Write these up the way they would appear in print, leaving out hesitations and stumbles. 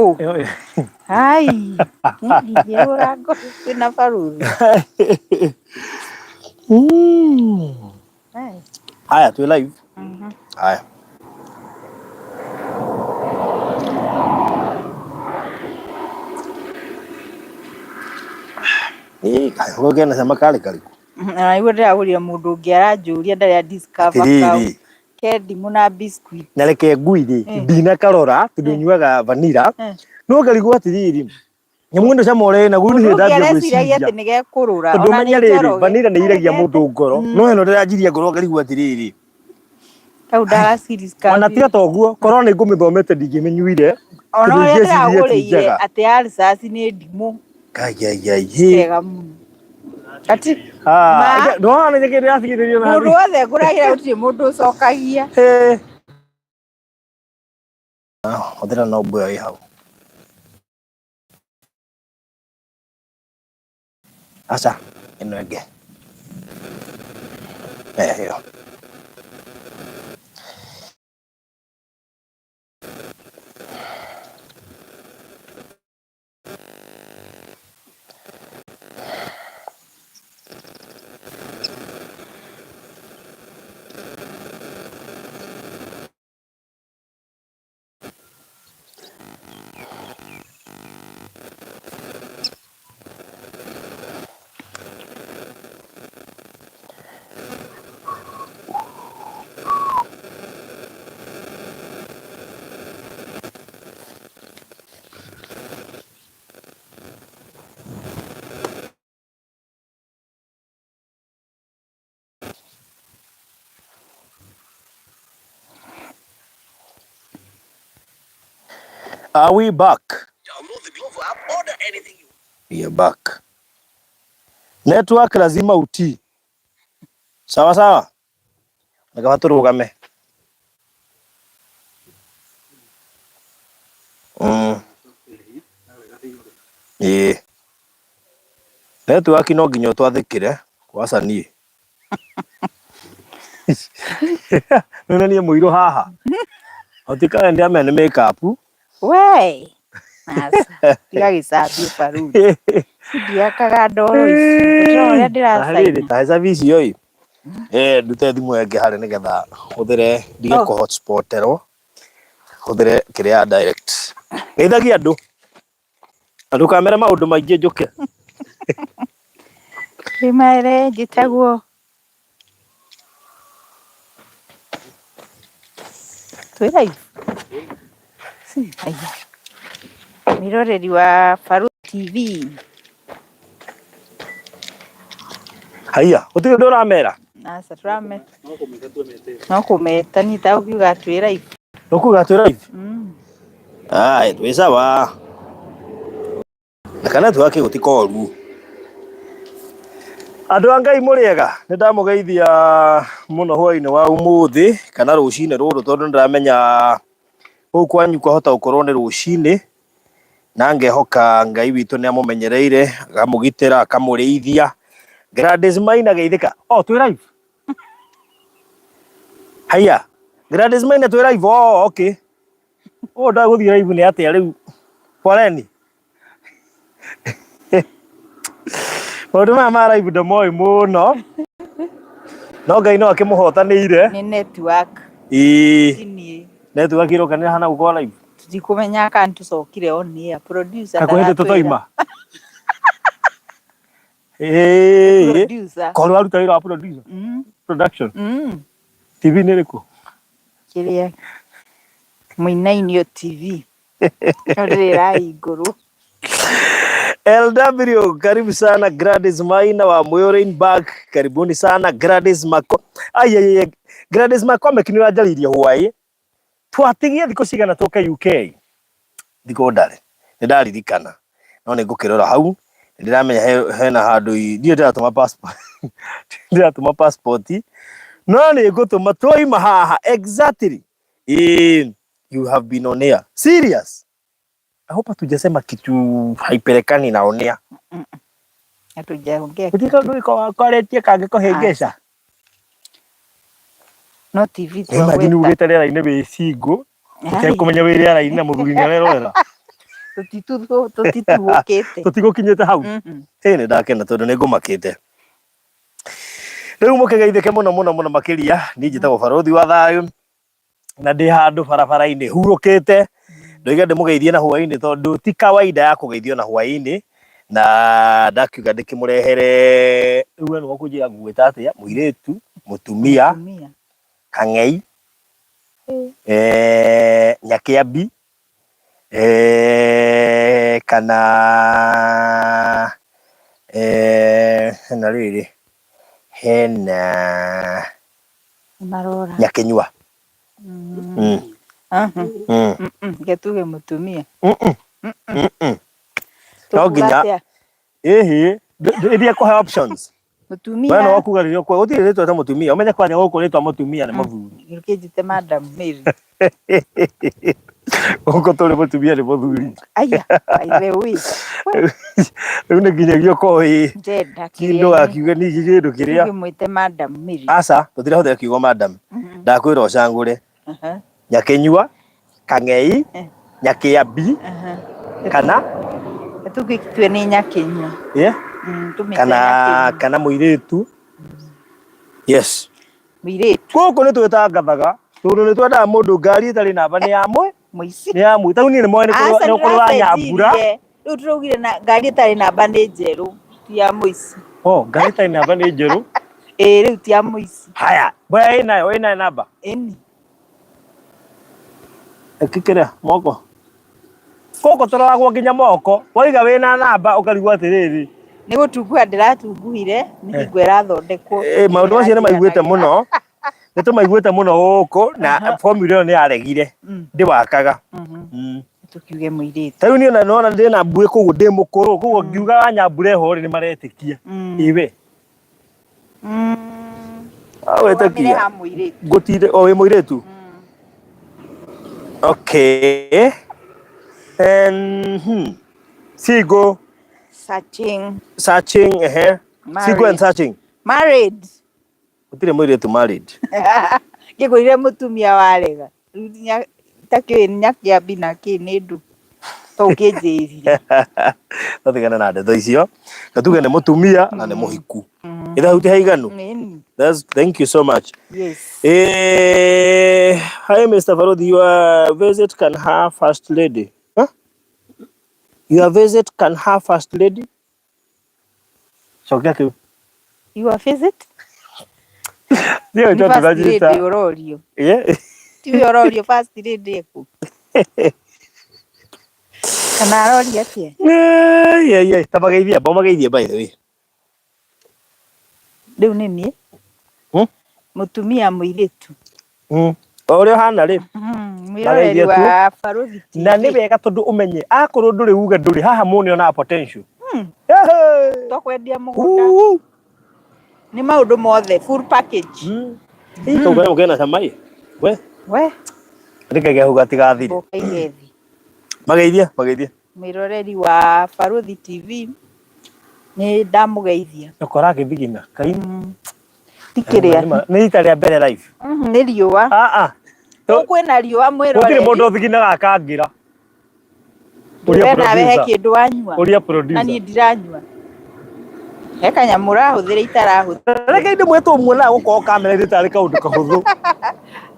Ũ. Ai, ndingĩhũra ngoro kwĩna barũthi. Ai. Haya, twĩ live. Haya. Ĩ, kahũa kena cama karĩ karĩkũ? Na nĩguo ndĩragũrire mũndũ ũngĩ aranjũria ndarĩ a discover kau Atĩrĩrĩ, ke ndimũ na biscuit. na reke ngui rĩ, ndinakarora tondũ nyuaga vanilla. No ngarigwo atĩrĩrĩ, nyamũ ĩno cama ũrĩa ĩnaguo Mũndũ nĩ ũngĩ ndambia areciragia gwĩciria. atĩ nĩ gekũrũra Tondũ ona nĩ ũmenye rĩrĩ, njoroge. vanilla nĩ iragia mũndũ ngoro. No ĩno ndĩranjiria ngoro ngarigwo atĩrĩrĩ. Kau ndagaciriscover. Ona tiga ta ũguo, korwo nĩ ngũmĩthomete ndingĩmĩnyuire. Ona tondũ ũrĩa ingĩecirie ti ndĩragũrĩire njega. atĩ alsas nĩ ndimũ Kai, ai, ai, hĩ. kega mũno. Ati Ah, Ma. ndona nĩ kĩndũ ndĩratigithĩrio na mũndũ wothe ngũragĩra gũtirĩ mũndũ ũcokagia. Hĩ. Ah, hũthĩra no ĩyo ĩ hau. Aca, ĩno ĩngĩ. Eh, ĩyo. Are we back? We are back. Network lazima utii. Sawa sawa. Reke tũrũgame. Ĩĩ. Network no nginya ũtwathĩkĩre kwaca niĩ. Nĩ niĩ mũirũ haha. Gũtikae ndĩamenya nĩ make up. We. Aca, tiga gĩcambio barũthi. Ndiakaga ndoro ici. Ndĩrona ũrĩa Rĩrĩ ndĩracaina. ta heca icio ĩ. Eh, ndute thimũ ĩngĩ harĩa nĩgetha hũthĩre ndige Oh. kũ hotspoterwo. Hũthĩre kĩrĩa direct. Geithagia andũ. Na ndũkamere maũndũ maingĩ njũke. Ndĩmere njĩtagwo twĩ live. Aya. Mwĩroreri wa Barũthi TV. Haiya, gũtirĩ ũndũ ũramera. Aca tũrame. No kũmeta niĩ ta ũkiuga twĩ live. Ũkuga twĩ live? Mm. Ai, twĩ sawa. Na kana network gũti koru. Andũ a Ngai mũrĩega, nĩ ndamũgeithia mũno hwainĩ wa ũmũthĩ kana rũcinĩ rũrũ tondũ nĩ ndĩramenya kũu kwanyu kwahota gũkorwo nĩ rũcinĩ, na ngehoka Ngai witũ nĩ amũmenyereire, akamũgitĩra, akamũrĩithia. Gladys Maina geithĩka. Oh, twĩ live? Haiya, Gladys Maina twĩ live? Oh, okay. Ũũ ndagũthiĩ live nĩ atĩa rĩu? Poleni. Maũndũ maya ma live ndomoĩ mũno. No Ngai no akĩmũhotanĩire. Nĩ network. Ĩĩ. Ti niĩ. Network ĩroka nĩ hana gũkorwo live. Tũtikũmenya kana tũcokire on air. Producer Hakuhĩ ndaratwĩra. tũtoima. Ĩĩ. Producer. Korwo aruta wĩra wa producer. Production. TV nĩ ĩrĩkũ? Kĩrĩa Mũinainio TV. No ndĩrĩ ĩrahingũrwo. LW, karibu sana Gladys Maina wa Moyo Bank, karibuni sana Gladys Mako. Ai ai ai, Gladys Makome nĩ ũranjarĩirie hwaĩ. Twatigie thikũ cigana tũke UK? Thikũ ndarĩ. Nĩ ndaririkana. No nĩ ngũkĩrora hau. Nĩ ndĩramenya hena handũ ndiũĩ ndĩratũma passport. Ndĩratũma passport. No nĩ ngũtũma twaima haha exactly. Ĩĩ, you have been on air. Serious? I hope hatujasema kitu haipelekani na on air. Hatujaongea Gũtirĩ kaũndũ gĩkoretie kangĩkũhĩngĩca. No TV Imagine twagweta. ugĩte rĩera-inĩ wĩ single, ũtekũmenya wĩ rĩera-inĩ na mũthuri nĩ arerorera. Tũtituhũkĩte. Tũtigũkinyĩte hau. Ĩ nĩ ndakena tondũ nĩ ngũmakĩte. Rĩu mũkĩgeithĩke mũno mũno mũno makĩria. Niĩ njĩtagwo Barũthi wa Thayũ na ndĩ handũ barabara-inĩ hurũkĩte, ndoiga ndĩmũgeithie na hwaĩ-inĩ tondũ ti kawaida ya kũgeithio na hwaĩ-inĩ, na ndakiuga ndĩkĩmũrehere. Rĩu we nĩwe ũkũnjĩra ngũgwĩta atĩa, mũirĩtu, mũtumia, Mũtumia. kang'ei, nyakĩambi, kana hena rĩrĩ, hena Marora. Nyakĩnyua. Reke tuge mũtumia. No nginya Tũkuga atĩa? Ĩhĩ, ĩthiĩ kũhe options. Mũtumia. We no kuga rĩrĩa ũkwe gũtirĩ rĩtwa ta mũtumia, ũmenye kwanja gũkũ rĩtwa mũtumia nĩ mũthuri. Rũkĩnjĩte Madam Mary. Gũkũ tũrĩ mũtumia nĩ mũthuri. Aya, by the way. Rĩu nĩ nginyagia ũkorwo ĩ Njenda kĩndũ wakiuga ningĩ kĩndũ kĩrĩa. Tũkĩmwĩte Madam Mary. Aca, tũtirahũthĩra kiugo madam. Ndakwĩra ũcagũre. Nyakĩnyua, kang'ei, nyakĩambi, kana Tũgĩtue nĩ nyakĩnyua. Yeah? Tũmĩte Kana nyakĩnyua. Kana mũirĩtu. Yes. Mũirĩtu. Gũkũ nĩ twĩtangathaga tondũ nĩ twendaga mũndũ ngari ĩtarĩ namba nĩ ya mwe Mũici. Nĩ ya mwe. Tarĩu niĩ nĩ moĩ nĩ Aca, nĩ kũrĩ nyambura. Ndĩracenjirie. Rĩu tũraugire na ngari ĩtarĩ namba nĩ njerũ, ti ya mũici. Oh, ngari ĩtarĩ namba nĩ njerũ. Ĩĩ, rĩu ti ya mũici. Haya, mboya ĩnayo ĩnayo namba. Ĩni. Ĩkĩkĩrĩa moko. Gũkũ tũroragwo nginya moko. Waiga wĩna namba ũkarigwo atĩrĩrĩ. Nĩ gũtunguha ndĩratunguhire, nĩ hingo ĩrathondekwo. Ĩ maũndũ macio nĩ maiguĩte mũno. Nĩ tũmaiguĩte mũno gũkũ na formula ĩyo nĩ yaregire. Ndĩwakaga. Tũkiuge mũirĩtu. Ta rĩu niĩ ona nĩwona ndĩna mbuĩ koguo ndĩ mũkũrũ, koguo ngiugaga nyambura ĩho rĩ nĩ maretĩkia. Ĩwe. Wetĩkia. Tũgamĩre ha mũirĩtu. Ngũtinde o wĩ mũirĩtu. Okay. Single. Searching. Searching, ehe. Single and Married. searching. Married. Gũtirĩ mũirĩtu married. Ngĩgũrire mũtumia warega. Rĩu takĩũĩ nyakĩambi na kĩ nĩ ndũ. To ũkĩnjĩrire. Tũtigane na ndeto icio. Gatuge nĩ mũtumia na nĩ mũhiku. Ithahu ti haiganu. Nĩni. That's, thank you so much. Yes. Hi, Mr. Farodi. Your visit can have first lady. Huh? Your visit can have first lady. Cokia kĩu. Your visit? Ndio Nĩ ndio first tũranjĩta. lady ũrorio. Yeah. Tiwe ũrorio first lady ĩkũ? Kana aroria atĩa? Yeah. Tabageithia, bomageithia by the way. Rĩu nĩ niĩ. Mũtumia mũirĩtu. O ũrĩa ũhana rĩ. Mwĩroreri Mageithia tu. wa Barũthi TV. Na nĩ wega tondũ ũmenye akorwo ndũrĩ uge ndũrĩ haha mũndũ nĩonaga potential. Ehe. Tokwendia mũgũnda. Uu. Nĩ maũndũ mothe full package. Ĩ kau kanyamũ kena cama ĩ. We. We. Reke hau gatigathire. Mboka igethi. Mageithia, mageithia. Mwĩroreri wa Barũthi TV nĩ ndamũgeithia. Ũkora agĩthigina. Kai. Ti kĩrĩa. Nĩ rita rĩa mbere live. Nĩ riũa. Ah ah. Kwĩna riũa Gũtirĩ mwĩroreri. mũndũ ũthiginaga akangĩra. Ũria We nawe he producer. kĩndũ wanyua. Ũria Na producer. niĩ ndiranyua. He kanyamũ ũrahũthĩra itarahũthĩra. Reke ndĩ mwĩtwo muonaga gũkorwo kamera-inĩ tarĩ kaũndũ kahũthũ.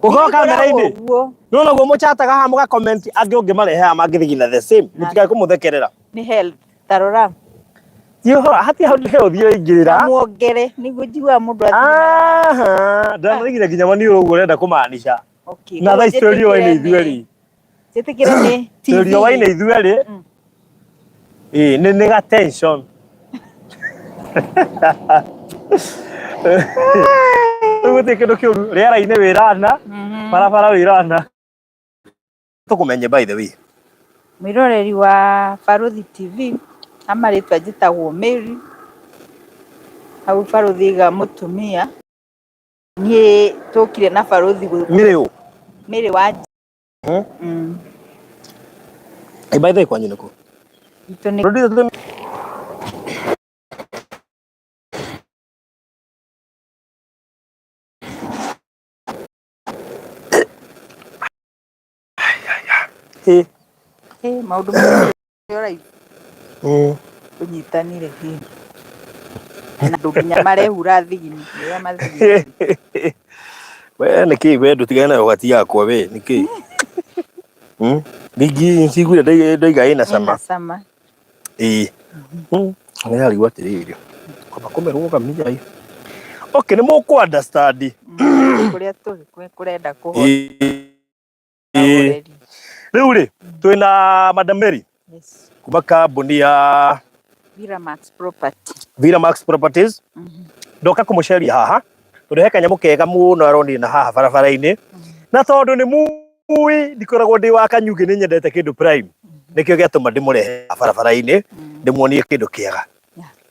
Gũkorwo kamera-inĩ. Ũguo. No naguo mũchataga haha mũga comment angĩ ũngĩmarehe haha mangĩthigina the same. Mũtikae kũmũthekerera. Nĩ health. Tarora. Ti ũhoro hatirĩ handũ he ũthiĩ ũingĩrĩra. Muongere nĩguo njiguaga mũndũ athiginaga. Aha, ndanathigina nginya maniũrũ ũguo ũrenda kũmaanisha. Okay. Na thaa ici twĩ riũa-inĩ ithuĩ erĩ. Njĩtĩkĩre nĩ Twĩ TV. riũa-inĩ ithuĩ erĩ. Ĩĩ nĩ ga tension. Rĩu gũtirĩ kĩndũ kĩũru rĩera-inĩ wĩrana, barabara wĩrana. Tũkũmenye by the way. Mwĩroreri wa Barũthi TV, amarĩtwa njĩtagwo Mary. Hau Barũthi aiga mũtumia. Niĩ tũkire na Barũthi Mary ũ? Mary wa Ĩ by the way kwanyu nĩ kũ? Gwitũ nĩ Producer Ĩ maũndũ maingĩ. Ũraigua tũnyitanire kĩ na andũ nginya marehura thigini rĩrĩa mathigini. We nĩkĩ we ndũtigane na yogati yakwa we nĩkĩ? Mm? Ningĩ ciguire ndoiga ĩna cama. Ĩna cama. Ĩĩ. Nĩ yarigwo atĩrĩrĩ. Kwamba kũmĩrũgamia ĩ. Okay, nĩ mũkũ understand. Kũrĩa tũrĩ kũrenda kũhoreri. Rĩu rĩ, twĩna Madam Mary kuma kambuni ya Viramax Property. Viramax Properties. Ndoka kũmũceria haha tondũ he kanyamũ kega mũno aronire na haha barabara-inĩ, na tondũ nĩ mũĩ ndikoragwo ndĩ wa kanyugĩ, nĩ nyendete kĩndũ prime, nĩkĩo gĩatũma ndĩmũrehe haha barabara-inĩ ndĩmuonie kĩndũ kĩega,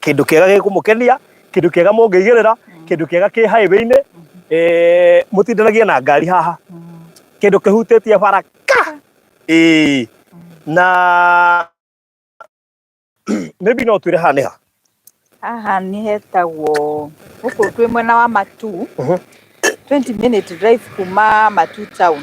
kĩndũ kĩega gĩkũmũkenia, kĩndũ kĩega mũngĩigĩrĩra, kĩndũ kĩega kĩ highway-inĩ, mũtindanagie na ngari haha, kĩndũ kĩhutĩtie bara ka ĩĩ. Na maybe no twĩre haha nĩ ha? Haha nĩ hetagwo gũkũ twĩ mwena wa Matu, 20 minute drive kuma Matu town.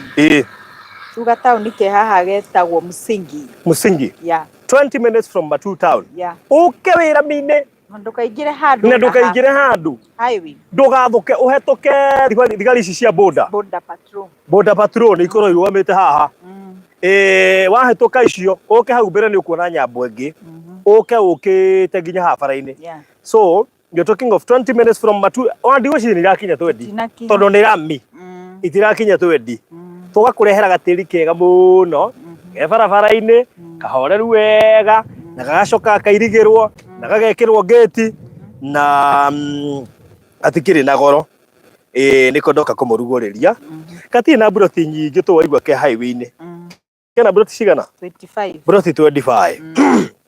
Tuga taũni ke haha getagwo Musingi. Musingi. Yeah. 20 minutes from Matu town. Yeah. Ũke wĩra-inĩ. Na ndũkaingĩre handũ. Na ndũkaingĩre handũ. Highway. Ndũgathũke ũhetũke thigari ici cia border. Border patrol. Border patrol nĩ ikorwo irũgamĩte haha. Wahĩtũka icio ũke hau mbere nĩ ũkuona nyambo ĩngĩ. Ũke ũkĩte nginya haha bara-inĩ. So you're talking of 20 minutes from Matu. Ona ndigwĩciria nĩ irakinya 20. Tondũ nĩ rami. Itirakinya 20. Tũgakũrehera gatĩri kega mũno ke barabara-inĩ, kahoreru wega, na gagacoka gakairigĩrwo na gagekĩrwo ngĩti na gatikĩrĩ na goro. Ĩĩ nĩko ndoka kũmũrugũrĩria. Gatirĩ na mburoti nyingĩ tũ waigua ke highway-inĩ. Kena mburoti cigana? 25. Mburoti 25.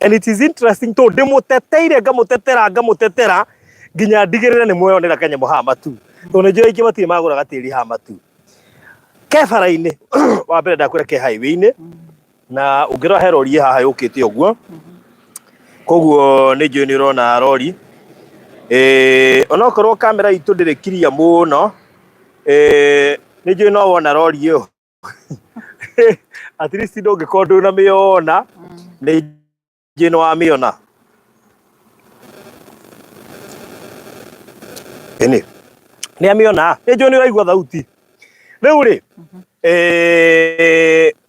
And it is interesting tondũ ndĩmũteteire ngamũtetera ngamũtetera nginya ndigĩrĩre nĩ mweyonera kanyamũ haha Matu. Tondũ nĩ njũĩ aingĩ matirĩ magũra gatĩri haha Matu. Ke bara-inĩ, wa mbere ndakwĩra ke highway-inĩ, na ũngĩrora he rori ĩ haha yũkĩte ũguo, koguo nĩ njũĩ nĩ ũrona rori. Onokorwo kamera itũ ndĩrĩ clear mũno, nĩ njũĩ no wona rori ĩyo. At least ndũngĩkorwo ndũnamĩona, nĩ njũĩ nĩ wamĩona. Ĩni, nĩ amĩona, nĩ njũĩ nĩ ũraigua thauti. Rĩu rĩ,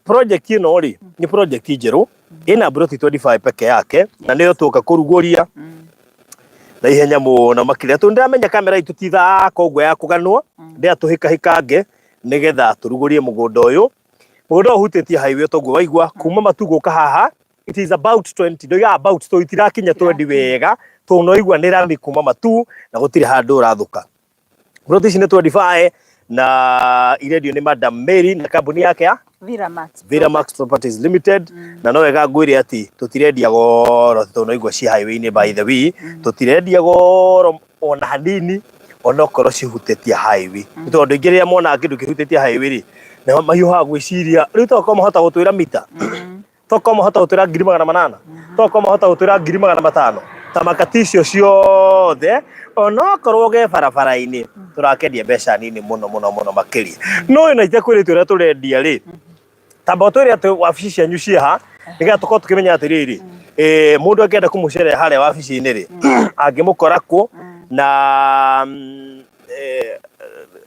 project ĩno rĩ, nĩ project njerũ, ĩna mburoti 25 peke yake, na nĩyo tũka kũrugũria na ihenya mũno makĩria. Tondũ ndĩramenya kamera itũ ti thaka ũguo ya kũganwo, ndĩratũhĩkahĩkange nĩgetha tũrugũrie mũgũnda ũyũ. Mũgũnda ũyũ ũhutĩtie highway toguo waigua, kuma Matu gũka haha, it is about 20, ndoiga about tondũ itirakinya 20 wega, tondũ no igua nĩ rami kuma Matu na gũtirĩ handũ ũrathũka. Mburoti ici nĩ 25 na irendio nĩ Madam Mary na kambuni yake ya Viramax. Viramax Properties Limited. Na no wega ngwĩre atĩ tũtirendia goro tondũ no igua ci highway-inĩ, by the way, tũtirendia goro ona hanini onokorwo cihutĩtie highway. Nĩ tondũ andũ aingĩ rĩrĩa monaga kĩndũ kĩhutĩtie highway rĩ, nĩ mahiũhaga gwĩciria rĩu tokorwo mahota gũtwĩra mita, tokorwo mahota gũtwĩra 800,000, tokorwo mahota gũtwĩra 500,000, ta makati icio ciothe onokorwo ge barabara-inĩ tũrakendia mbeca nini mũno mũno mũno makĩria. No ĩno itakwĩrĩte ũrĩa tũrendia rĩ, tamba ũtwĩre atĩ wabici cianyu ciĩ ha, nĩgetha tũkorwo tũkĩmenya atĩrĩrĩ, mũndũ angĩenda kũmũcerera harĩa wabici-inĩ rĩ, angĩmũkora kũ, na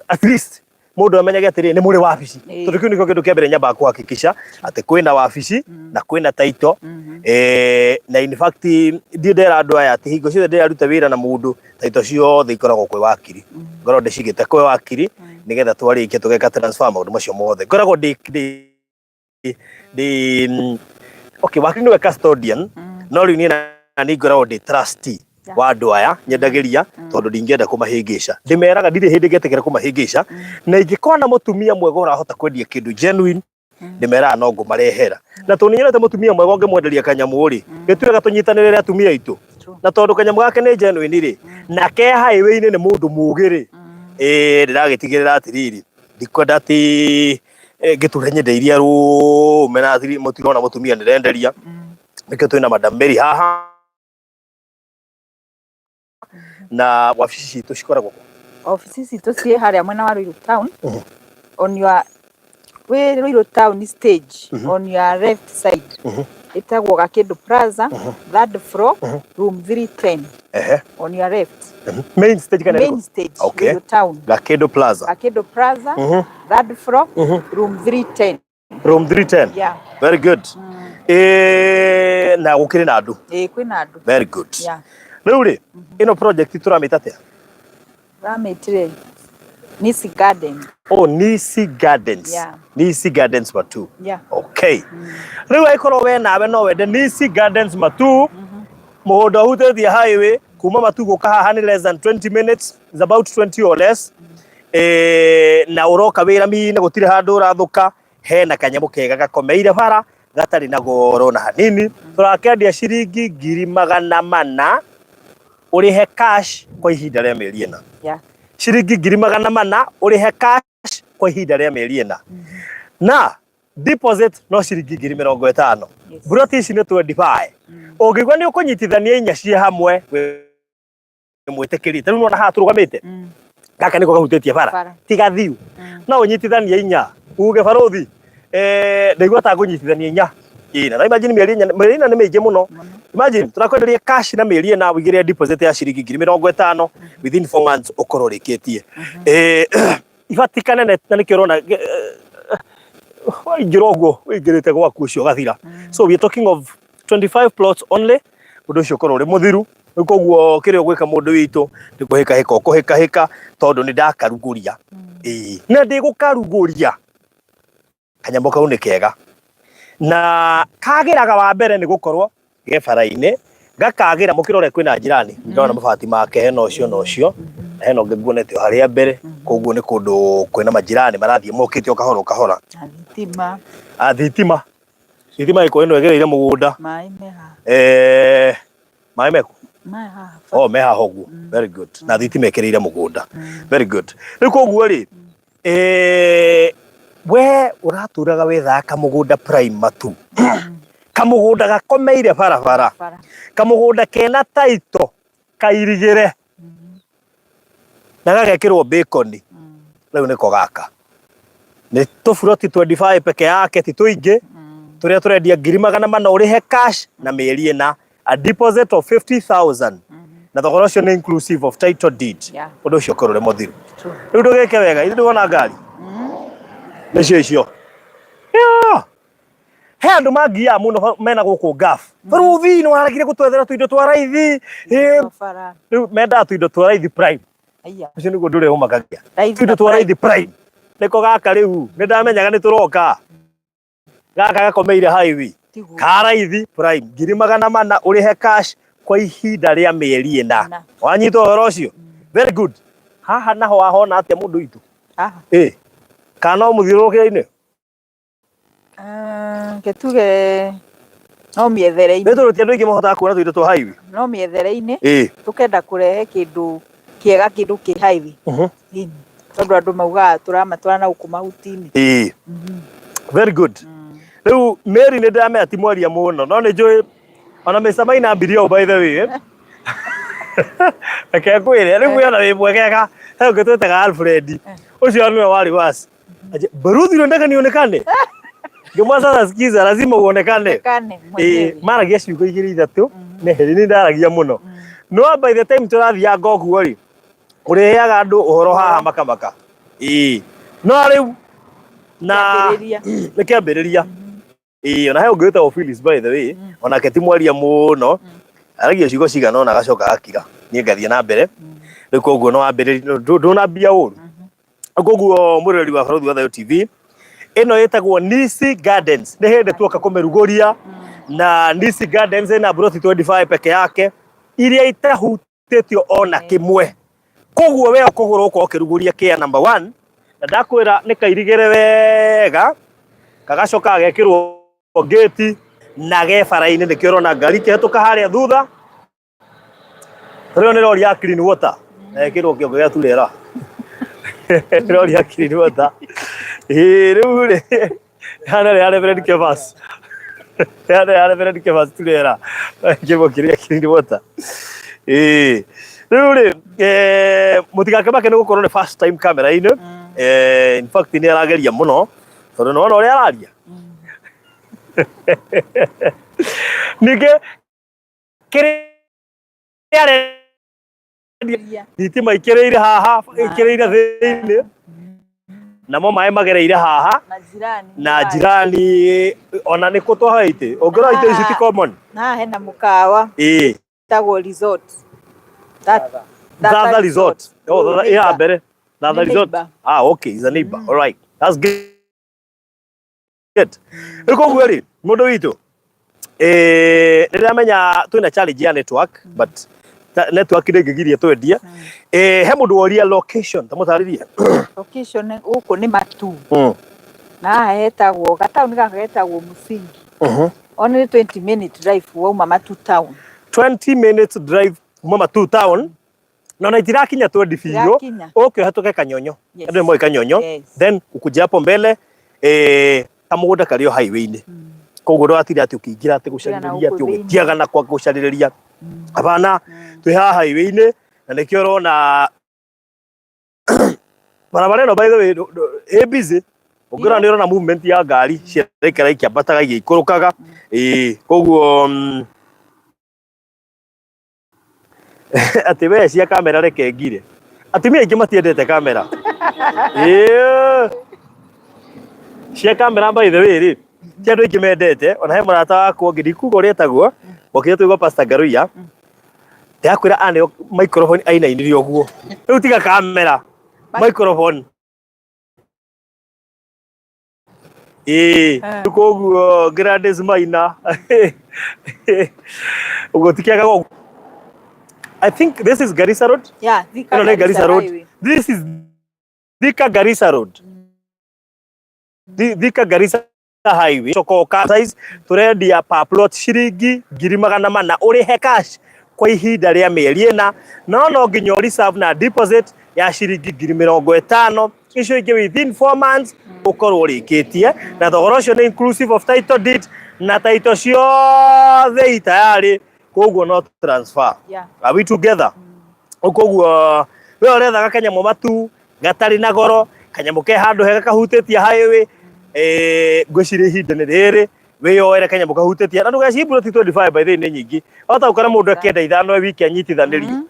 at least mũndũ amenyage atĩrĩrĩ nĩ mũrĩ wabici. Tondũ kĩu nĩkĩo kĩndũ kĩa mbere nyambaga kũhakikisha atĩ kwĩna wabici na kwĩna title. Na in fact ndiĩ ndera andũ aya atĩ hingo ciothe ndĩraruta wĩra na mũndũ, title ciothe ikoragwo kwĩ wakiri, ngoragwo ndĩcigĩte kwĩ wakiri nĩgetha twarĩkia tũgeka transfer maũndũ macio mothe. Ngoragwo ndĩ ndĩ ndĩ okay, wakiri nĩwe custodian, no rĩu niĩ na niĩ ngoragwo ndĩ trustee wa andũ aya nyendagĩria, tondũ ndingĩenda kũmahĩngĩca. Ndĩmeraga ndirĩ hĩndĩ ngetĩkĩra kũmahĩngĩca, na ingĩkona mũtumia mwega ũrahota kwendia kĩndũ genuine, ndĩmeraga no ngũmarehera. Na tondũ nĩnyonete mũtumia mwega ũngĩmwenderia kanyamũ rĩ, gĩtuĩka tũnyitanĩrĩre atumia aitũ, na tondũ kanyamũ gake nĩ genuine rĩ, na ke highway-inĩ nĩ mũndũ mũgĩ rĩ, ndĩragĩtigĩrĩra atĩrĩrĩ, ndikwenda atĩ ngĩtũre nyendeirie arũme na mũtirona mũtumia ndĩrenderia. Nĩkĩo twĩna Madam Mary haha, na wabici citũ cikoragwo kũ? Obici citũ ciĩ harĩa mwena wa Ruiru town, on your Wĩ Ruiru town stage on your left side ĩtagwo Gakĩndũ Plaza, third floor, room 310. On your left. Main stage kana main stage. Ruiru town. Gakĩndũ Plaza. Gakĩndũ Plaza, third floor, room 310. Room 310. Yeah. Very good. Na gũkĩrĩ na andũ. Ĩĩ, kwĩna andũ. Very good. Yeah. Rĩu rĩ, ĩno project tũramĩta atĩa? Ramĩtire Nisi Garden. Oh, Nisi Gardens. Yeah. Nisi Gardens Matu. Yeah. Okay. Rĩu angĩkorwo we nawe no wende Nisi Gardens Matu, mũgũnda ũhutĩtie highway kuma Matu gũka haha nĩ less than 20 minutes, is about 20 or less. Na ũroka wĩra mine gũtirĩ handũ ũrathũka, hena kanyamũ kega gakomeire bara gatarĩ na goro na hanini. Tũrakendia ciringi 400,000 ũrĩhe cash kwa ihinda rĩa mĩeri 4. Yeah. Ciringi 400,000 ũrĩhe cash kwa ihinda rĩa mĩeri 4. Na deposit no ciringi 50,000. Yes. Mburoti ici nĩ 25. Ũngĩigua nĩ ũkũnyitithania inya ciĩ hamwe wĩ mwĩtĩkĩri. Ta rĩu nĩwona haha tũrũgamĩte. Gaka nĩko kahutĩtie bara. Bara. Tiga thiu. No ũnyitithanie inya. Uge barothi. Ndaigua ta ngũnyitithania inya. Ĩĩ, na imagine mĩeri 4, mĩeri 4 nĩ mĩingĩ mũno. Imagine turakwenderia cash na mĩeri 4 ũigĩre deposit ya ciringi 50,000 within 4 months ũkorwo ũrĩkĩtie. Ibatika nene na nĩkĩo ũrona waingĩra ũguo ũingĩrĩte gwaku ũcio ũgathira. So we are talking of 25 plots only. Ũndũ ũcio ũkorwo ũrĩ mũthiru. Rĩu koguo kĩrĩa ũgwĩka mũndũ witũ nĩ kũhĩkahĩka ũkũhĩkahĩka tondũ nĩ ndakarugũria. Ĩĩ, na ndĩgũkarugũria. Kanyamũ kau nĩ kega. Na kagĩraga wa mbere nĩ gũkorwo ge bara-inĩ, gakagĩra mũkĩrore kwĩna njirani, ndona mabati make hena ũcio na ũcio, na hena ũngĩ nguonete o harĩa mbere, koguo nĩ kũndũ kwĩna majirani marathiĩ mokĩte o kahora o kahora. Na thitima. A thitima. Thitima ĩko ĩno ĩgereire mũgũnda. Maĩ me haha. Maĩ mekũ? Maĩ haha. Oh, me haha ũguo. Very good. Na thitima ĩkĩrĩire mũgũnda. Very good. Rĩu koguo rĩ, we ũratũraga wethaga kamũgũnda prime Matu. Kamũgũnda gakomeire barabara. Kamũgũnda kena taito kairigĩre. Na gagekĩrwo bacon. Rĩu nĩko gaka. Nĩ tũburoti 25 peke yake ti tũingĩ. Tũrĩa tũrendia 400,000 ũrĩhe cash na mĩeri 4, a deposit of 50,000. Na thogora ũcio nĩ inclusive of title deed. Ũndũ ũcio ũkorwo ũrĩ mũthiru. Rĩu ndũgĩke wega, ithuĩ ndĩwona ngari. Nĩcio icio. Yeah. He andũ mangiaga mũno mena gũkũ Gulf. Baruthi nĩ waregire gũtwethera tũindo twa raithi. Rĩu mendaga tũindo twa raithi prime. Ũcio nĩguo ũndũ ũrĩa ũmakagia. Tũindo twa raithi prime. Nĩko gaka rĩu, nĩ ndamenyaga nĩ tũroka. Gaka gakomeire highway. Ka raithi prime 400,000 ũrĩhe cash kwa ihinda rĩa mĩeri 4. Wanyita ũhoro ũcio? Very good. Haha naho wahona atĩa mũndũ witũ? Haha. Kana no mũthiũrũrũkĩre-inĩ? Ke tuge no mĩethere-inĩ. Nĩ tondũ ti andũ aingĩ mahotaga kuona tũindo twa highway. No mĩethere-inĩ. Tũkenda kũrehe kĩndũ kĩega, kĩndũ kĩ highway. Tondũ andũ maugaga tũramatwara na gũkũ mahuti-inĩ. Very good. Rĩu Mary nĩ ndĩramenya ti mwaria mũno, no nĩ njũĩ ona Mr. Maina ambirie ũũ by the way. Reke ngwĩre, rĩu wĩona wĩ mwegega, he ũngĩ twĩtaga Alfred. Ũcio nĩwe warĩ waci. Baruthi unataka nionekane? Ngĩmwĩra sasa sikiza, lazima uonekane. Maragia ciugo igĩrĩ ithatũ, nĩ heri nĩ ndaragia mũno. No by the time tũrathianga ũguo rĩ, ũrĩheaga andũ ũhoro haha makamaka. No rĩu na nĩ kĩambĩrĩria. Ona he ũngĩ wĩtagwo Phyllis by the way, onake ti mwaria mũno. Aragia ciugo cigana ũna agacoka agakira. Niĩ ngathiĩ na mbere. Rĩu koguo no wambĩrĩrie, ndũnambia ũru. Koguo mũroreri wa Baruthi wa Thayo TV, ĩno ĩtagwo Nisi Gardens. Nĩ hĩndĩ tuoka kũmĩrugũria. Na Nisi Gardens ĩna mburoti 25 peke yake iria itahutĩtio ona kĩmwe. Koguo we ũkũgũra ũkorwo ũkĩrugũria kĩa number 1, na ndakwĩra nĩ kairigĩre wega, gagacoka gagekĩrwo gate na ge bara-inĩ, nĩkĩo ũrona ngari ikĩhetũka harĩa thutha. Rĩu nĩ rori ya clean water. Ĩkĩrwo kĩongo gĩa turera. Rori ya clean water. Rĩu rĩ, hana rĩ Reverend Kevas. Hana rĩ Reverend Kevas turera. Kĩongo kĩrĩa clean water. Rĩu rĩ, mũtigakĩmake nĩ gũkorwo nĩ first time camera-inĩ. In fact nĩ arageria mũno. Tondu nĩ wona ũrĩa araria. Ningĩ kĩrĩa arendia, thitima ikĩrĩire haha, ikĩrĩire thĩinĩ, namo maĩ magereire haha. Na jirani. Na jirani ona nĩ kũ twahoya itĩ, ũngĩrora itĩ ici ti common. Na haha hena mũkawa. Ĩĩ. Wĩtagwo resort. Thatha Resort. Oh, Thatha ĩ haha mbere. Thatha Nĩ Resort. neighbor. Ah, okay, is a neighbor. All right. That's good. Rĩu koguo rĩ, mũndũ witũ, nĩ ndĩramenya twĩna challenge ya network, but network ndĩngĩgiria twendie. He mũndũ woria location, ta mũtarĩrie. Location gũkũ nĩ Matu. Na haha hetagwo gataũni gaka getagwo Musingi. Only 20 minute drive wauma Matu town. 20 minutes drive kuma Matu town. Na ona itirakinya 20 biũ. Itirakinya. Ũke ũhetũke Kanyonyo. Yes. Andũ nĩ moĩ Kanyonyo. Yes. Then ũkuje hapo mbele, kamũgũnda karĩ o highway-inĩ. Koguo ndũgatinda atĩ ũkĩingĩra atĩ gũcarĩrĩria, atĩ ũgĩtiaga na kwa gũcarĩrĩria. Hapana, twĩ haha highway-inĩ na nĩkĩo ũrona barabara ĩno, by the way, ĩ busy. Ũngĩrora nĩ ũrona movement ya ngari ciaraikara ikĩambataga igĩikũrũkaga. Ĩĩ, koguo atĩ we cia kamera reke ngire. Atumia aingĩ matiendete kamera. Ĩĩ. Cia kamera, by the way rĩ, ti andũ aingĩ mendete. Ona he mũrata wakwa ũngĩ, ndikuga ũrĩa etagwo, okire tũigua Pastor Ngaruiya, ndakwĩra aneo microphone ainainire ũguo. Rĩu tiga kamera, microphone. Ĩĩ, rĩu koguo Gladys Maina ũguo tikĩagaga ũguo. I think this is Garissa Road. Yeah, Thika. Ĩno nĩ Garissa Road. Highway. This is Thika Garissa Road. Thika Garissa Highway. Cokoka size turendia per plot ciringi 400,000, ũrĩhe cash kwa ihinda rĩa mĩeri 4, no no nginya reserve na deposit ya ciringi 50,000, icio ingĩ within 4 months ũkorwo ũrĩkĩtie. Na thogora ũcio nĩ inclusive of title deed na title ciothe i tayari, koguo no transfer. Are we together? Koguo we ũrethaga kanyamũ matu gatarĩ na goro, kanyamũ ke handũ hega kahutĩtie highway, ngwĩciria ihinda nĩ rĩrĩ wĩyoere kanyamũ kahutĩtie, na ndũgecirie ploti 25, by the way, nĩ nyingĩ. Wahota gũkora mũndũ akĩenda ithano e wiki anyitithanĩrio,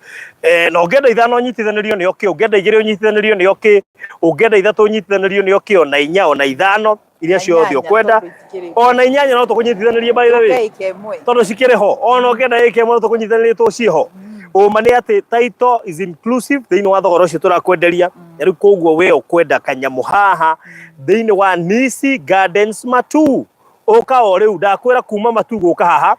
na ũngĩenda ithano ũnyitithanĩrio nĩ okay, ũngĩenda igĩrĩ ũnyitithanĩrio nĩ okay, ũngĩenda ithatũ ũnyitithanĩrio nĩ okay, ona inya, ona ithano, iria Na ciothe inyanya, ũkwenda. tondũ itikĩrĩ. Ona inyanya no tũkũnyitithanĩrie, by the way. Ũke ĩka ĩmwe. Tondũ cikĩrĩ ho, ona ũngĩenda ĩka ĩmwe no tũkũnyitithanĩrie tũ ciho. Ũma nĩ atĩ title is inclusive thĩinĩ wa thogora ũcio tũrakwenderia. Na rĩu koguo we ũkwenda kanyamũ haha thĩinĩ wa Nisi Gardens Matu, ũka o rĩu. Ndakwĩra kuma Matu gũka haha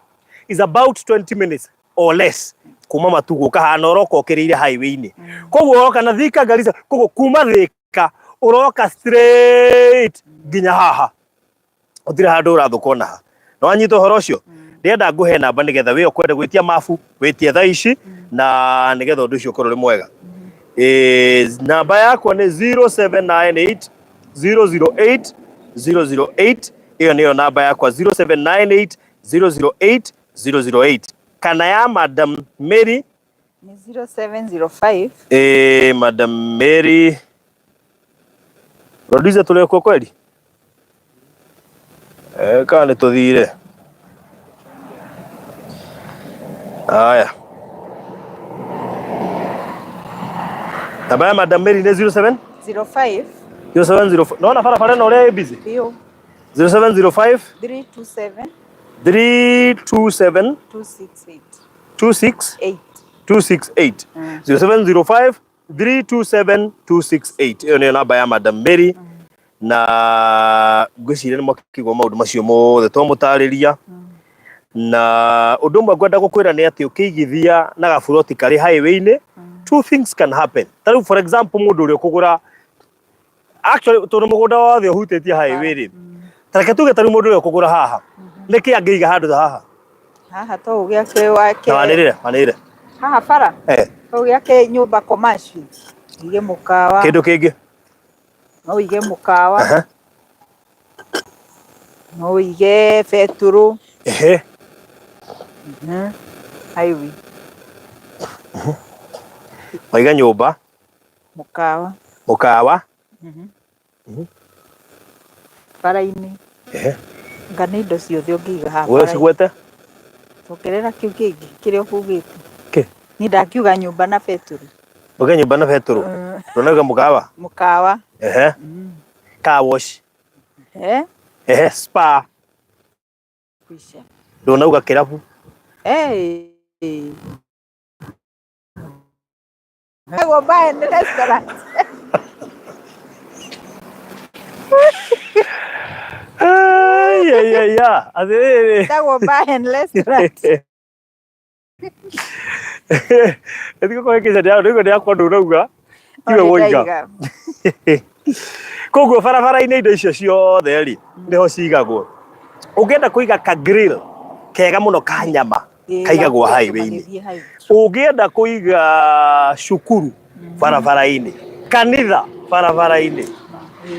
is about 20 minutes or less kuma Matu gũka haha, na ũroka ũkĩrĩire highway-inĩ. Koguo ũroka na Thika Garissa, koguo kuma Thika ũroka straight nginya haha, gũtirĩ handũ ũrathũka ona ha. Na wanyita ũhoro ũcio, ndĩrenda ngũhe namba nĩgetha we ũkwenda gwĩtia mabu wĩtie thaa ici, na nĩgetha ũndũ ũcio ũkorwo ũrĩ mwega. Namba yakwa nĩ 0798 008 008. Ĩyo nĩyo namba yakwa, 0798 008 008. Kana ya Madam Mary? Nĩ 0705. Madam Mary, producer, tũrĩ kuo kweli? Kana nĩ tũthire? Haya, namba ya Madam Mary nĩ 07 05. 0705. Naona barabara ĩno ũrĩa ĩ busy. Biũ. 0705. 327. 327. 268. 26 8. 268. 0705 327 268, ĩyo nĩyo namba ya Madam Mary. Na ngwĩciria nĩ mwakĩigua maũndũ macio mothe twamũtarĩria. Na ũndũ ũmwe ngwenda gũkwĩra nĩ atĩ ũkĩigithia na gaburoti karĩ highway-inĩ, two things can happen. Ta rĩu, for example, mũndũ ũrĩa ũkũgũra, actually tondũ mũgũnda wothe ũhutĩtie highway rĩ, ta reke tuge ta rĩu mũndũ ũrĩa ũkũgũra haha, nĩkĩ angĩiga handũ ta haha? Haha to ũgĩake wake. Na wanĩrĩre, wanĩrĩre. Haha bara. Eh. To ũgĩake nyũmba commercial. Ũige mũkawa. Kĩndũ kĩngĩ? No ũige mũkawa. No ũige betũrũ. Highway. Waiga nyũmba. Mũkawa. Mũkawa. Bara-inĩ. Ehe. Nga nĩ indo ciothe ũngĩiga haha We bara-inĩ. ũcigwete? Ongerera kĩu kĩngĩ kĩrĩa ũkugĩte. Kĩ? Niĩ ndakiuga nyũmba na betũrũ. Uge nyũmba na betũrũ. Ndũnauga mũkawa? Mũkawa. Ehe. Car wash. Eh? Ehe, spa. Kwisha. Ndũnauga kĩrabu. Hey. Go buy in the restaurant. Ai, ai, ai, ai. Atĩrĩrĩ. Tagwo bar and restaurant. Ĩthiko kũhĩkĩca ndĩraigua ndĩrakwa ndũnauga tiwe woiga. Koguo barabara-inĩ indo icio ciothe rĩ nĩho cigagwo. Ũngĩenda kũiga ka grill kega mũno ka nyama kaigagwo highway-inĩ. Ũngĩenda kũiga cukuru barabara-inĩ, kanitha barabara-inĩ,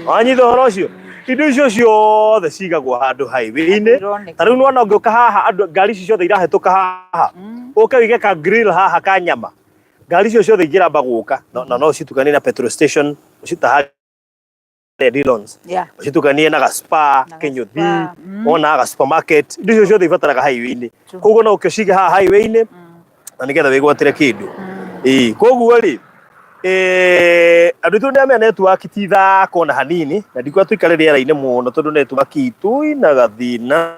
wanyita ũhoro ũcio? Indo icio ciothe cigagwo handũ highway-inĩ. Ta rĩu nĩwona ũngĩũka haha andũ ngari ici ciothe irahĩtũka haha, ũke ũige ka grill haha ka nyama, ngari icio ciothe ingĩramba gũka na no ũcitukanie na petrol station, ũcitaharie Dillons, ũcitukanie na ga spa Kĩnyũthi, wona ga supermarket, indo icio ciothe ibataraga highway-inĩ. Koguo no ũke ũcige haha highway-inĩ na nĩgetha wĩgwatĩre kĩndũ. Ĩĩ, koguo rĩ andũ aitũ nĩ amenya network ti thaka ona hanini, na ndikuga tũikare rĩera-inĩ mũno tondũ network itũ ina gathĩna.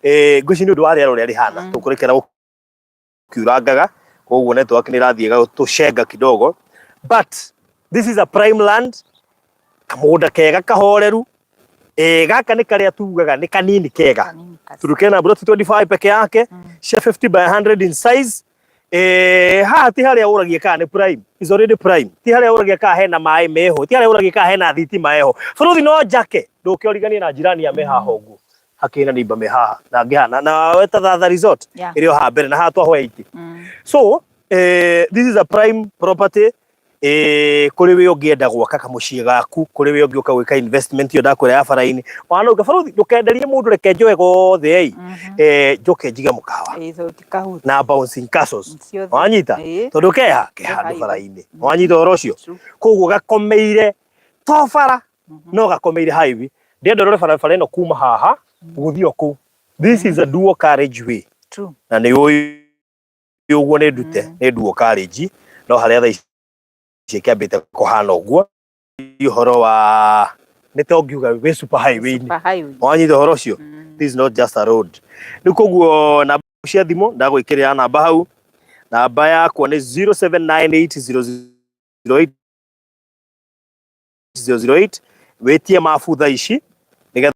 Ngwĩciria nĩ ũndũ wa rĩera ũrĩa rĩhana, tũkũrekera gũkiurangaga, koguo network nĩ ĩrathiĩ ĩgatũcenga kidogo, but this is a prime land, kamũgũnda kega kahoreru. Gaka nĩ karĩa tugaga nĩ kanini kega, tondũ kena ploti 25 peke yake cia 50 by 100 in size. Haha ti harĩa ũragia kana nĩ prime, is already prime. Ti harĩa ũragia kana hena maĩ meho, ti harĩa ũragia kana hena thitima eho. Bũrũri no njake, ndũkĩoriganie na jirani ya me haha ũguo hakĩrĩ na neighbor me haha na angĩ haha na weta Thatha Resort ĩrĩ o haha mbere na haha twahoya itĩ. So this is a prime property. Kũrĩ we ũngĩenda gwaka kamũciĩ gaku, kũrĩ we ũngĩũka gwĩka investment ĩyo ndakwĩra ya bara-inĩ. Wanauga barũthi ndũkenderie mũndũ reke njoe gothe ĩ, njoke njige mũkawa na bouncing castles. Wanyita? Tondũ keha ke handũ bara-inĩ. Wanyita ũhoro ũcio? Koguo gakomeire to bara no gakomeire highway. Ndĩrenda ũrore barabara ĩno kuma haha gũthiĩ o kũu. This is a dual carriage way. Na nĩ ũĩ ũguo nĩ ndute nĩ dual carriage, no harĩa thaa ici ĩkĩambĩte kũhana ũguo ũhoro wa nĩ ta ũngiuga wĩ super highway-inĩ. Wanyita ũhoro ũcio? This is not just a road. Rĩu koguo namba cia thimũ ndagwĩkĩrĩra namba hau. Namba yakwa nĩ 0798 008 008. Wĩtie mabu thaa ici nĩgetha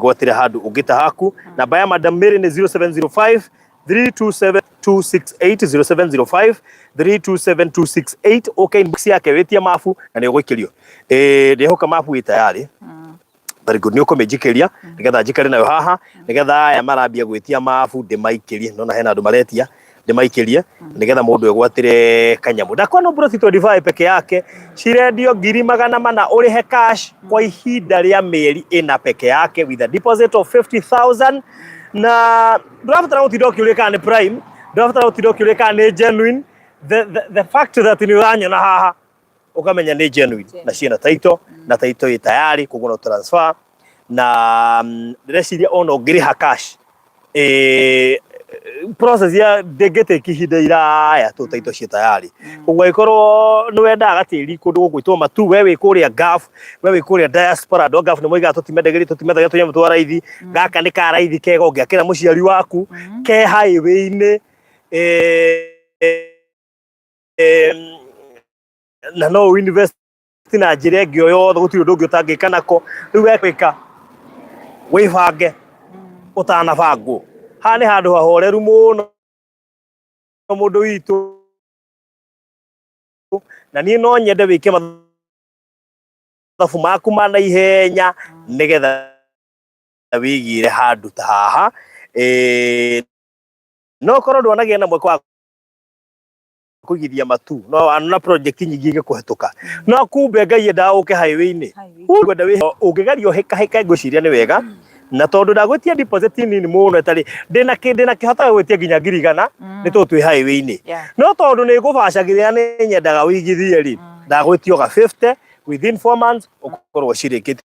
gwatĩre handũ ũngĩta haku. Namba ya Madam Mary nĩ 0705 327 268, 0705 327 268. Ũke inbox yake wĩtie mabu na nĩ ũgũikĩrio. Ndĩhoka mabu ĩ tayari. Very good. Nĩ ũkũmĩnjikĩria nĩgetha njikare nayo haha, nĩgetha aya marambia gwĩtia mabu ndĩmaikĩrie. Nona hena andũ maretia, ndĩmaikĩrie nĩgetha mũndũ egwatĩre kanyamũ. Ndakwa no ploti 25 peke yake cirendio 400,000, ũrĩhe cash kwa ihinda rĩa mĩeri ĩna peke yake with a deposit of 50,000. Na ndũrabatara gũtinda ũkĩũria kana nĩ prime, ndũrabatara gũtinda ũkĩũria kana nĩ genuine. The fact that nĩ ũranyona haha ũkamenya nĩ genuine na ciĩna title na title ĩ tayari, koguo no transfer. Na ndĩreciria ona ũngĩrĩha cash process ya ndĩngĩtĩki ihinda iraya tũ title ciĩ tayari. Koguo angĩkorwo nĩ wendaga gatĩri kũndũ gũgwĩtwo Matu, we wĩ kũrĩa Gulf, we wĩ kũrĩa diaspora, andũ a Gulf nĩ moigaga tũtimendagĩria tũtimendagia tũnyamũ twa raithi. Gaka nĩ ka raithi kega ũngĩakĩra mũciari waku, ke highway-inĩ, na no ũ invest na njĩra ĩngĩ o yothe, gũtirĩ ũndũ ũngĩ ũtangĩka nako. Rĩu we gwĩka wĩbange ũtanabangwo. Haha nĩ handũ hahoreru mũno mũndũ witũ, na niĩ no nyende wĩke mathabu maku ma naihenya nĩgetha wĩigĩre handũ ta haha. No korwo ndwanagĩa na mweke wa kũigithia Matu, no na project nyingĩ igĩkũhetũka, no kumbe Ngai endaga ũke highway-inĩ, ũkwenda ũngĩgeria ũhĩkahĩke, ngwĩciria nĩ wega. Na tondũ ndagwĩtia deposit nini mũno ĩtarĩ ndĩna ndĩna kĩhotaga gwĩtia nginya 100,000 nĩ tondũ twĩ highway-inĩ, no tondũ nĩ ngũbacagĩrĩra nĩ nyendaga ũigithie rĩ, ndagwĩtia o ga 50 within 4 months ũkorwo ũcirĩkĩtie.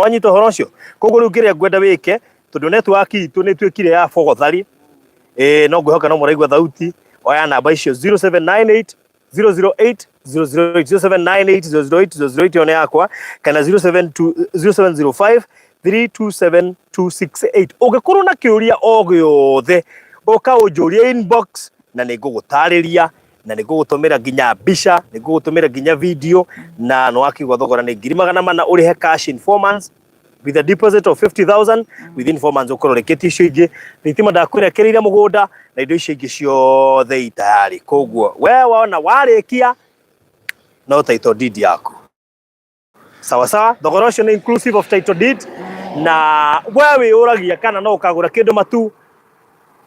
Wanyita ũhoro ũcio? Koguo rĩu kĩrĩa ngwenda wĩke, tondũ network itũ nĩ ĩtuĩkire ya bogothari, ĩĩ, no ngwĩhoka no mũraigua thauti. Oya namba icio, 0798 008 008, 0798 008 008, ĩyo nĩ yakwa, kana 072 0705 327 268. Ũngĩkorwo na kĩũria o gĩothe, ũka ũnjũrie inbox na nĩ ngũgũtarĩria na nĩ ngũgũtũmĩra nginya mbica, nĩ ngũgũtũmĩra nginya video. Na nĩ wakĩigua thogora nĩ 400,000, ũrĩhe cash in 4 months with a deposit of 50,000. Within 4 months ũkorwo ũrĩkĩtie icio ingĩ. Thitima ndakwĩra ĩkĩrĩire mũgũnda na indo icio ingĩ ciothe i tayari. Koguo we wona warĩkia no title deed yaku. Sawa sawa, thogora ũcio nĩ inclusive of title deed. Na we wĩyũragia kana no ũkagũra kĩndũ Matu,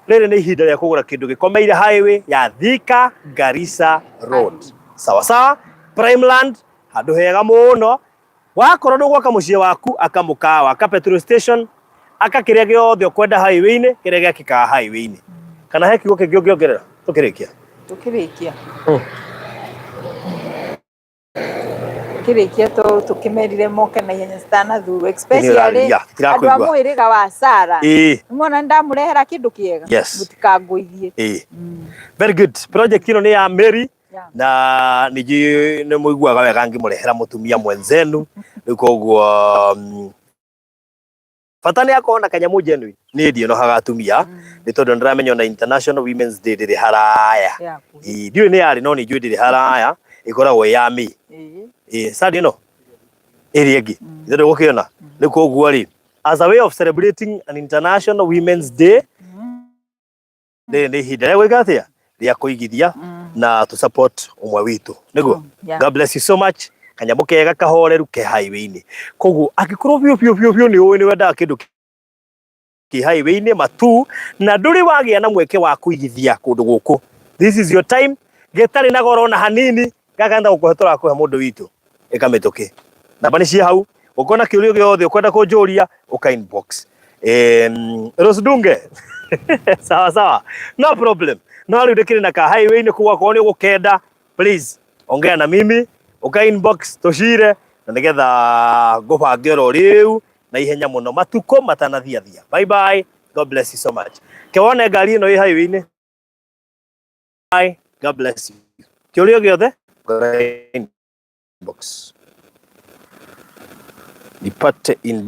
rĩrĩ nĩ ihinda rĩa kũgũra kĩndũ gĩkomeire highway ya Thika Garissa Road. Sawa sawa, prime land, handũ hega mũno. Wakorwo ndũgwaka mũciĩ waku, aka mũkawa, aka petrol station, aka kĩrĩa gĩothe ũkwenda highway-inĩ, kĩrĩa gĩakĩkaga highway-inĩ. Kana he kiugo kĩngĩ ũngĩongerera tũkĩrĩkia? Tukĩrĩkia, tukĩrĩkia, tũkĩmerire moke na ihenya citanathurwo, especially Nĩũrarĩria, andũ a tirakuigua. mũhĩrĩga wa Sara. Nĩmwona nĩndamũrehera kĩndũ kĩega. Mũtikangũithie. Very good. Project ĩno nĩ ya Mary na ningĩ nĩ mũiguaga wega ngĩmũrehera mũtumia mwenzenu. Rĩu koguo bata nĩ akorwo na kanyamũ genuine. Niĩ ndionohaga atumia nĩ tondũ nĩndĩramenya ona International Women's Day ndĩrĩ haraya. Yaku. Ĩĩ, ndiũĩ nĩ yarĩ, no nĩ njũĩ ndĩrĩ haraya, ĩkoragwo ĩ ya me. Ĩĩ, sadi ĩno ĩrĩa ĩngĩ ithe ndũgũkĩona. Rĩu koguo rĩ, as a way of celebrating an International Women's Day, rĩrĩ nĩ ihinda rĩa gwĩka atĩa, rĩa kũigithia na to support ũmwe witũ nĩguo. God bless you so much. Kanyamũ kega kahoreru ke highway-inĩ. Koguo angĩkorwo biũ biũ biũ biũ nĩ ũĩ nĩ wendaga kĩndũ kĩ highway-inĩ Matu na ndũrĩ wagĩa na mweke wa kũigithia kũndũ gũkũ, this is your time. Gĩtarĩ na goro ona hanini. Gaka nda gũkũhe, tũrakũhe mũndũ witũ. Ĩka mĩtũkĩ, namba nĩ ciĩ hau. Ũkona kĩũria gĩothe ũkwenda kũnjũria, ũka inbox. Rose Dunge, sawa sawa, no problem. No rĩu ndĩkĩrĩ na ka highway-inĩ, koguo akorwo nĩ ũgũkenda, please ongea na mimi, ũka inbox tũcire na nĩgetha ngũbange oro rĩu na ihenya mũno matukũ matanathiathia. Bye bye, God bless you so much. Kewone ngari ĩno ĩ highway-inĩ. Bye, God bless you. Kĩũria gĩothe, inbox, nipate inbox.